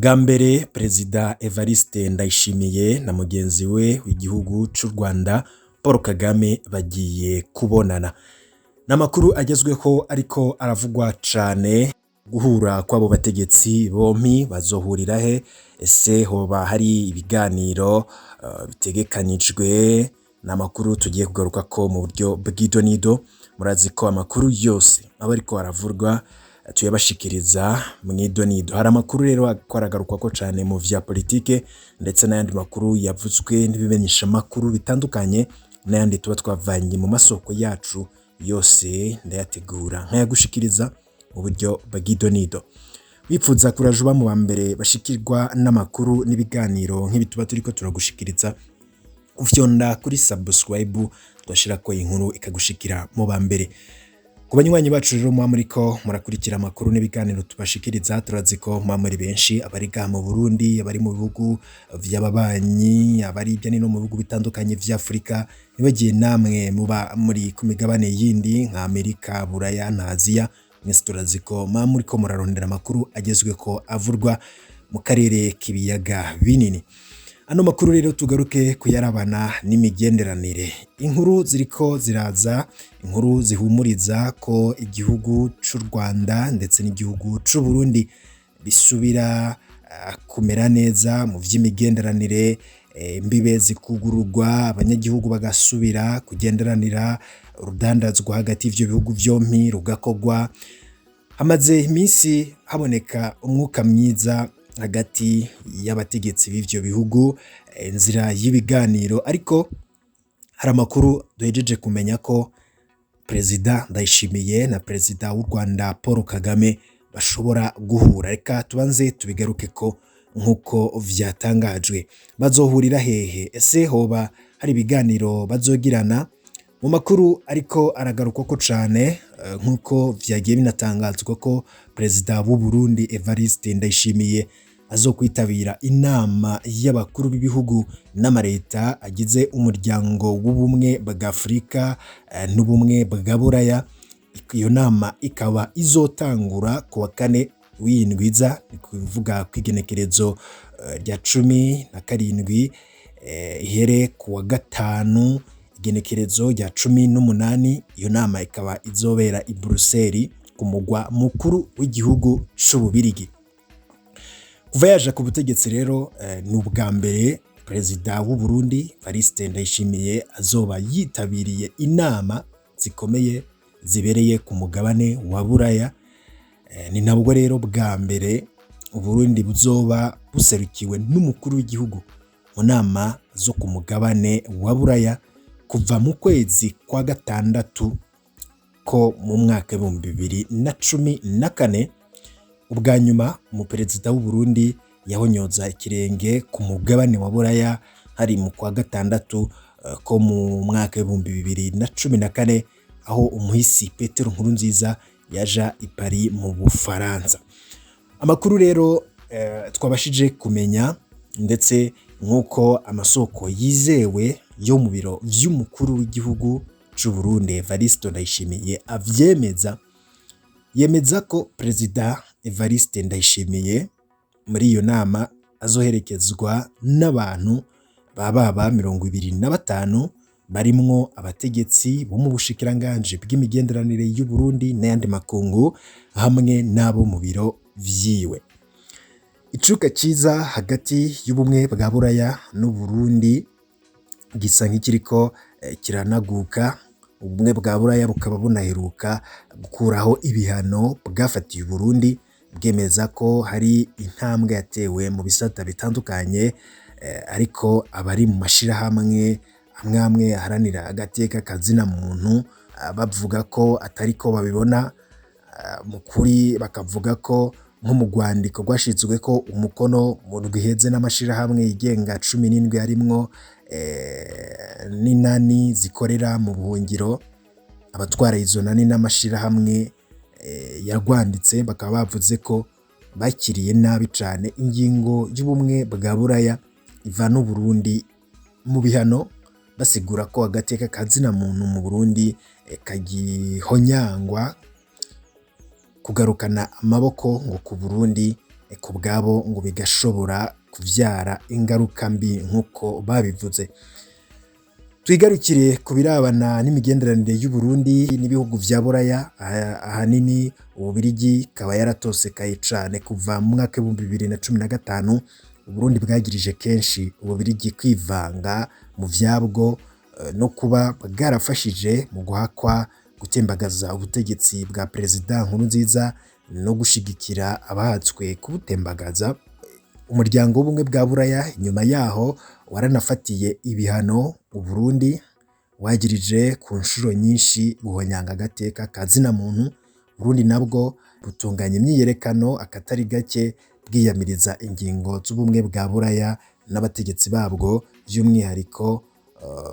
Bwa mbere Perezida Evariste Ndayishimiye na mugenzi we w'igihugu c'u Rwanda Paul Kagame bagiye kubonana. Ni amakuru agezweho ariko aravugwa cane. Guhura kw'abo bategetsi bompi, bazohurira he? Ese hoba hari ibiganiro bitegekanijwe? Ni amakuru tugiye kugaruka ko mu buryo bw'idonido. Murazi ko amakuru yose aba ariko aravurwa tuyabashikiriza mw'idonido. Hari amakuru rero ariko aragarukwako cane mu vya politike, ndetse n'ayandi makuru yavuzwe n'ibimenyeshamakuru bitandukanye, n'ayandi tuba twavanye mu masoko yacu, yose ndayategura nkayagushikiriza mu buryo bw'idonido. Wipfuza kuraja uba mu ba mbere bashikirwa n'amakuru n'ibiganiro nk'ibi tuba turiko turagushikiriza, ufyonda kuri subscribe, tugashirako inkuru ikagushikira mu ba mbere. Ku banywanyi bacu rero muba muriko murakurikira amakuru n'ibiganiro tubashikiriza, turazi ko muba muri benshi, abari ngaha mu Burundi, abari mu bihugu vy'ababanyi, abari hirya no hino mu bihugu bitandukanye vy'Afurika, ntibagiye namwe muba muri ku migabane yindi nka Amerika, Buraya na Aziya. Mwese turazi ko muba muriko murarondera amakuru agezweko avurwa mu karere k'ibiyaga binini. Ano makuru rero tugaruke kuyarabana n'imigenderanire. Inkuru ziriko ziraza, inkuru zihumuriza ko igihugu c'u Rwanda ndetse n'igihugu c'u Burundi bisubira kumera neza mu vy'imigenderanire, imbibe zikugururwa, abanyagihugu bagasubira kugenderanira, urudandazwa hagati y'ivyo bihugu vyompi rugakorwa. Hamaze iminsi haboneka umwuka mwiza hagati y'abategetsi b'ivyo bihugu, inzira y'ibiganiro, ariko hari amakuru duhejeje kumenya ko Perezida Ndayishimiye na Perezida w'u Rwanda Paul Kagame bashobora guhura. Reka tubanze tubigaruke ko nk'uko vyatangajwe. Bazohurira hehe? Ese hoba hari ibiganiro bazogirana? Mu makuru ariko aragarukwako cane, nk'uko vyagiye binatangazwa ko Perezida w'u Burundi Evariste Ndayishimiye azokwitabira inama y'abakuru b'ibihugu n'amareta agize umuryango w'ubumwe bwa Afurika n'ubumwe bwa Buraya. Iyo nama ikaba izotangura ku wa kane w'indwiza, ni kuvuga kw'igenekerezo rya 17, ihere ku wa gatanu igenekerezo rya 18. Iyo nama ikaba izobera i Buruseli, ku mugwa mukuru w'igihugu c'Ububirigi. Kuva yaja ku butegetsi rero, ni ubwa mbere Perezida w'u Burundi Evariste Ndayishimiye azoba yitabiriye inama zikomeye zibereye ku mugabane wa Buraya. Ni nabwo rero bwa mbere Uburundi buzoba buserukiwe n'umukuru w'igihugu mu nama zo ku mugabane wa Buraya kuva mu kwezi kwa gatandatu ko mu mwaka w'2014. Ubwa nyuma umuperezida w'u Burundi yahonyoza ikirenge ku mugabane wa Buraya hari mu kwa gatandatu ko mu mwaka w'2014, aho umuhisi Petero Nkurunziza yaja i Paris mu Bufaransa. Amakuru rero twabashije kumenya, ndetse nk'uko amasoko yizewe yo mu biro vy'umukuru w'igihugu c'u Burundi Evariste Ndayishimiye avyemeza, yemeza ko Perezida Evariste Ndayishimiye muri iyo nama azoherekezwa n'abantu bababa 25, barimwo abategetsi bo mu bushikiranganji bw'imigenderanire y'u Burundi n'ayandi makungu, hamwe n'abo mu biro vyiwe. Icuka ciza hagati y'ubumwe bwa Buraya n'u Burundi gisa nk'ikiriko kiranaguka. Ubumwe bwa Buraya bukaba bunaheruka gukuraho ibihano bwafatiye Uburundi, bwemeza ko hari intambwe yatewe mu bisata bitandukanye, ariko abari mu mashirahamwe amwe amwe aharanira agateka kazina muntu bavuga ko atariko babibona mu kuri, bakavuga ko nko mu rwandiko rwashizweko umukono mu ndwi iheze n'amashirahamwe yigenga 17, harimwo n'inani zikorera mu buhungiro, abatwara izo nani n'amashirahamwe yarwanditse bakaba bavuze ko bakiriye nabi cane ingingo y'ubumwe bwa Buraya ivana Uburundi mu bihano, basigura ko agateka kazina muntu mu Burundi kagihonyangwa. Kugarukana amaboko ngo ku Burundi Ku bwabo ngo bigashobora kuvyara ingaruka mbi nk'uko babivuze. Twigarukire ku birabana n'imigenderanire y'u Burundi n'ibihugu vya Buraya, ahanini Ububirigi ikaba yaratosekaye cane kuva mu mwaka w'2015. Uburundi bwagirije kenshi Ububirigi kwivanga mu vyabwo no kuba bwarafashije mu guhakwa gutembagaza ubutegetsi bwa Perezida Nkurunziza no gushigikira abahatswe kubutembagaza. Umuryango w'Ubumwe bwa Buraya nyuma yaho waranafatiye ibihano Uburundi, wagirije ku nshuro nyinshi guhonyanga agateka ka zina muntu. Burundi nabwo butunganya imyiyerekano akatari gake bwiyamiriza ingingo z'Ubumwe bwa Buraya n'abategetsi babwo, by'umwihariko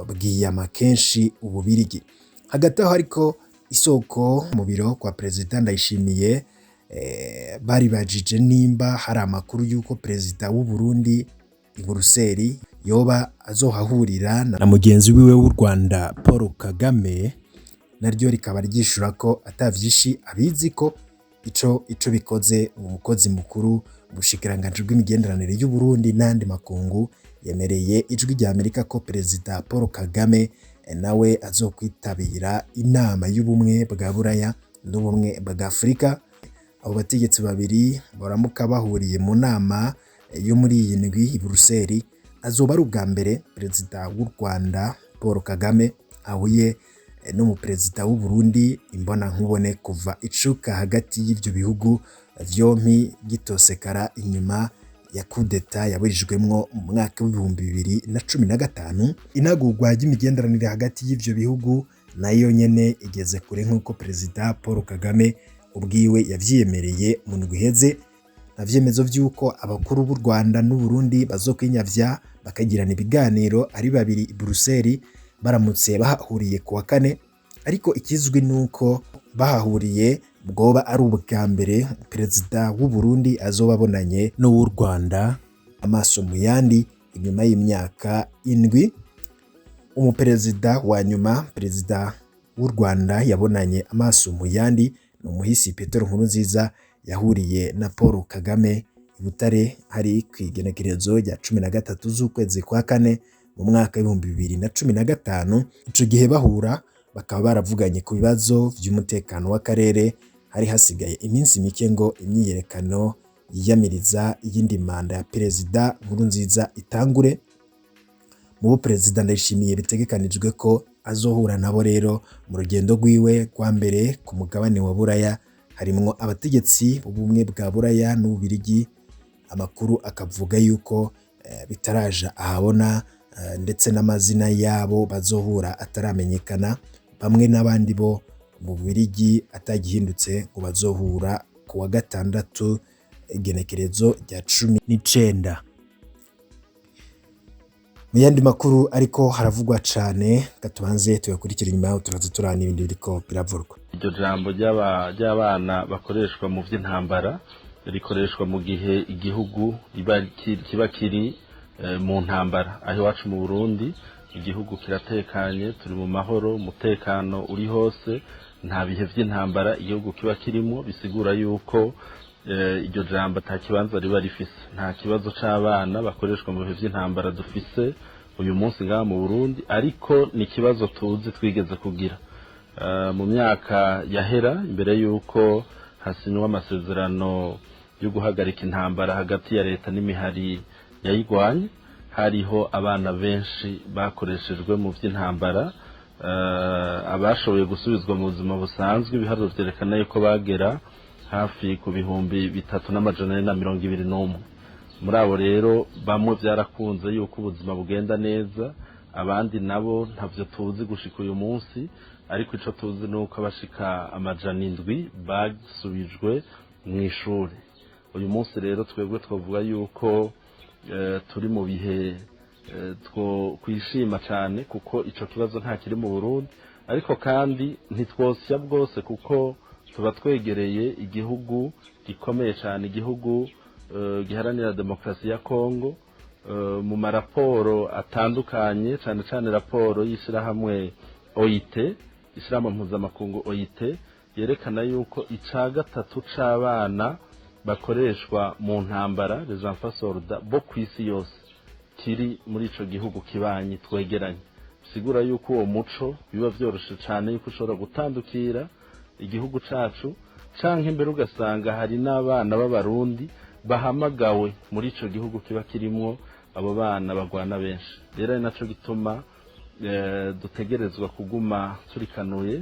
bwiyama kenshi Ububirigi. Hagati aho ariko, isoko mu biro kwa Perezida Ndayishimiye bari bajije nimba hari amakuru y'uko Perezida w'u Burundi i Buruseli yoba azohahurira na mugenzi wiwe w'u Rwanda Paul Kagame, naryo rikaba ryishura ko ata vyinshi abizi ko. Ico bikoze, umukozi mukuru mu bushikiranganji bw'imigenderanire y'u Burundi n'andi makungu yemereye Ijwi rya Amerika ko Perezida Paul Kagame nawe azokwitabira inama y'Ubumwe bwa Buraya n'Ubumwe bwa Afurika. Abo bategetsi babiri baramuka bahuriye mu nama yo muri iyi ndwi i Buruseli, azoba ari ubwa mbere Perezida w'u Rwanda Paul Kagame ahuye n'umuperezida w'u Burundi imbonankubone kuva icuka hagati y'ivyo bihugu vyompi gitosekara inyuma ya kudeta yaburijwemwo mu mwaka w'2015. Inagurwa ry'imigenderanire hagati y'ivyo bihugu nayo nyene igeze kure, nk'uko Perezida Paul Kagame ubwiwe yavyiyemereye mu ndwi iheze. Nta vyemezo vy'uko abakuru b'u Rwanda n'u Burundi bazokwinyavya bakagirana ibiganiro ari babiri i Buruseli baramutse bahahuriye ku wa kane, ariko ikizwi nuko bahahuriye bwoba ari ubwa mbere Perezida w'u Burundi azoba abonanye n'uw'u Rwanda amaso mu yandi inyuma y'imyaka 7. Umuperezida wa nyuma Perezida w'u Rwanda yabonanye amaso mu yandi ni umuhisi Petero Nkurunziza, yahuriye na Paul Kagame i Butare hari ku igenekerezo rya 13 z'ukwezi kwa kane mu mwaka w'2015. Ico gihe bahura bakaba baravuganye ku bibazo vy'umutekano w'akarere. Hari hasigaye iminsi mike ngo imyiyerekano yiyamiriza iyindi manda ya Perezida Nkurunziza itangure. Mu bo Perezida Ndayishimiye bitegekanijwe ko azohura nabo rero mu rugendo rwiwe rwa mbere ku mugabane wa Buraya harimwo abategetsi b'Ubumwe bwa Buraya n'Ububirigi. Amakuru akavuga yuko bitaraja ahabona, ndetse n'amazina yabo bazohura ataramenyekana. Bamwe n'abandi bo mu Bubirigi atagihindutse ngo bazohura ku wa gatandatu igenekerezo rya 19. Mu yandi makuru ariko haravugwa cane, katubanze tuyakurikira, inyuma yaho turaza turana n'ibindi biriko biravurwa. Iryo jambo ry'abana bakoreshwa mu vy'intambara rikoreshwa mu gihe igihugu kiba kiri mu ntambara. Aho iwacu mu Burundi igihugu kiratekanye, turi mu mahoro, umutekano uri hose, nta bihe vy'intambara igihugu kiba kirimo. Bisigura yuko iryo jambo ata kibanza riba rifise. Nta kibazo c'abana bakoreshwa mu bihe vy'intambara dufise uyu munsi ngaha mu Burundi, ariko ni ikibazo tuzi twigeze kugira mu myaka yahera, imbere y'uko hasinywa amasezerano yo guhagarika intambara hagati ya leta n'imihari yayigwanye. Hariho abana benshi bakoreshejwe mu vy'intambara. Abashoboye gusubizwa mu buzima busanzwe, ibiharuro vyerekana yuko bagera hafi ku 3421. Muri abo rero bamwe vyarakunze yuko ubuzima bugenda neza, abandi nabo ntavyo tuzi gushika uyu munsi. Ariko ico tuzi ni uko abashika 700 basubijwe mu ishuri. Uyu munsi rero twebwe twavuga yuko turi mu bihe two kwishima cyane, kuko ico kibazo nta kiri mu Burundi. Ariko kandi ntitwosya bwose, kuko tuba twegereye igihugu gikomeye cyane, igihugu giharanira demokarasi ya Kongo. Mu maraporo atandukanye, cyane cyane raporo y'ishyirahamwe OIT, ishyirahamwe mpuzamakungu OIT, yerekana yuko ica gatatu c'abana bakoreshwa mu ntambara, les enfants soldats, bo ku isi yose kiri muri ico gihugu kibanyi twegeranye. Bisigura yuko uwo muco biba vyoroshe cane yuko ushobora gutandukira igihugu cacu, canke mbere ugasanga hari n'abana b'Abarundi bahamagawe muri ico gihugu kiba kirimwo abo bana bagwana benshi. Rero ari naco gituma dutegerezwa kuguma turikanuye.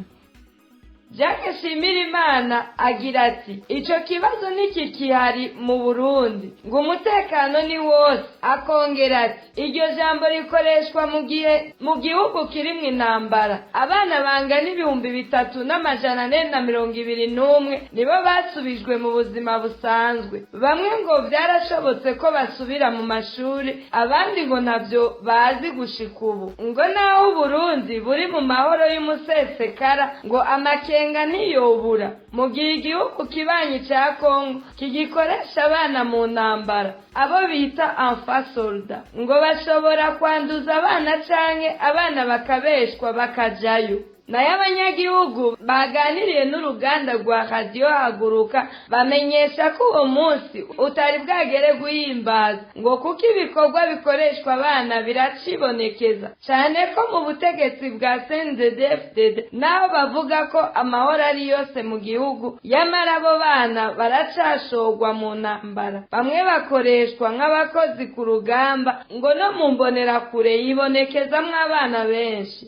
Jacques Shimirimana agira ati: "Ico kibazo ntikikihari mu Burundi, ngo umutekano ni wose." Akongera ati: "Iryo jambo rikoreshwa mu gihe mu gihugu kirimwo intambara." Abana bangana 3421 nibo basubijwe mu buzima busanzwe. Bamwe ngo byarashobotse ko basubira mu mashuri, abandi ngo ntavyo bazi gushika ubu. Ngo naho Uburundi buri mu mahoro y'umusesekara, ngo amakenga ntiyobura mu gihe igihugu kibanyi ca Kongo kigikoresha abana mu ntambara, abo bita enfants soldats. Ngo bashobora kwanduza abana canke abana bakabeshwa bakajayo. Nayo abanyagihugu baganiriye n'uruganda rwa Radiyo Haguruka bamenyesha ko uwo munsi utari bwagere guhimbaza, ngo kuko ibikorwa bikoreshwa abana biracibonekeza cyane ko mu butegetsi bwa CNDD-FDD, naho bavuga ko amahoro ari yose mu gihugu, yamara abo bana baracashogwa mu ntambara, bamwe bakoreshwa nk'abakozi ku rugamba. Ngo no mu mbonerakure yibonekezamwo abana benshi.